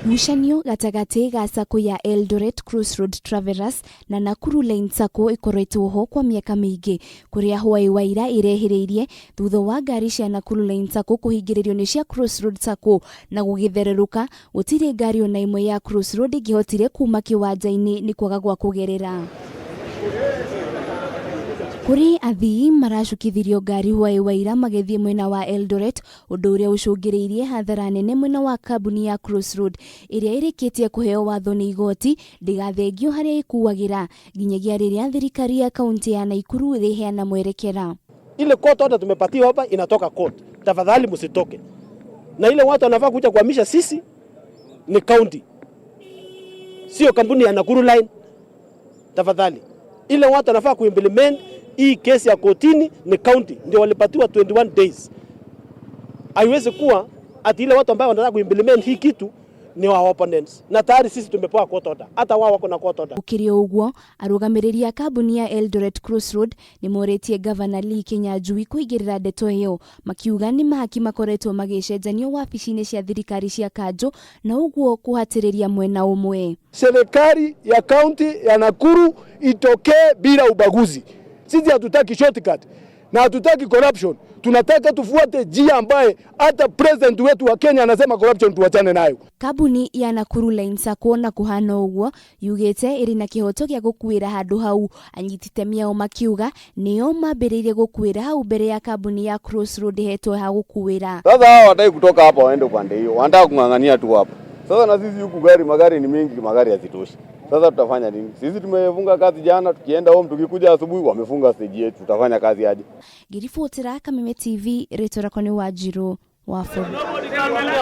Ngucanio gatagatĩ ga sacco ya Eldoret Crossroad Travelers na Nakuru Line Sacco ĩkoretwo ho kwa mĩaka mĩingĩ, kũrĩa hwaĩ wa ira ĩrehĩrĩirie thutha wa ngari cia Nakuru Line Sacco kũhingĩrĩrio nĩ cia Crossroad Sacco na gũgĩthererũka gũtirĩ ngari ona ĩmwe ya Crossroad ĩngĩhotire kuma kĩwanja-inĩ nĩ kwaga gwa kũgerera. Kũrĩ athii maracukithirio ngari hwaĩ wa ira magĩthiĩ mwena wa Eldoret, ũndũ ũrĩa ũcũngĩrĩirie hathara nene mwena wa kambuni ya Crossroad ĩrĩa ĩrĩkĩtie kũheo watho nĩ igoti ndĩgathengio harĩa ĩkuagĩra nginyagia rĩrĩa thirikari ya kaunti ya Naikuru ĩrĩheana mwerekera. Ile court order tumepatiwa hapa inatoka court, tafadhali msitoke. Na ile watu wanafaa kuja kuhamisha sisi ni county, sio kampuni ya Nakuru Line. Tafadhali, ile watu wanafaa kuimplement hii kesi ya kotini ni county, ndio walipatiwa 21 days. Haiwezi kuwa ati ile watu ambao wanataka kuimplement hii kitu ni wa opponents, na tayari sisi tumepewa court order, hata wao wako na court order. Gũkĩrĩ o ũguo, arũgamĩrĩri a kambuni ya Eldoret Crossroad nĩ morĩtie Gavana Lee Kinyanjui kũingĩrĩra ndeto ĩyo, makiuga nĩ mahaki makoretwo magĩcenjanio wabici-inĩ cia thirikari cia kanjũ na ũguo kũhatĩrĩria mwena ũmwe. Serikali ya kaunti ya Nakuru itokee bila ubaguzi. Sisi hatutaki shortcut na hatutaki corruption. Tunataka tufuate njia ambaye hata president wetu wa Kenya anasema corruption tuachane nayo. Kambuni ya Nakuru Line Sacco na kũhana ũguo yugĩte ĩrĩ na kĩhoto gĩa gũkuĩra handũ hau. Anyiti itemi ao makiuga nĩo mambĩrĩirie gũkuĩra hau mbere ya kambuni ya Crossroad ĩhetwo ha gũkuĩra. Sasa hao hawataki kutoka hapa waende upande hiyo, wanataka kung'ang'ania tu hapa. Sasa na sisi huku gari magari ni mingi, magari hazitoshi. Sasa tutafanya nini? Sisi tumefunga kazi jana, tukienda home, tukikuja asubuhi wamefunga stage yetu, tutafanya kazi aje? Ngĩribotera Kameme TV, rĩtwa rĩakwa nĩ Wanjirũ wa bũrũri.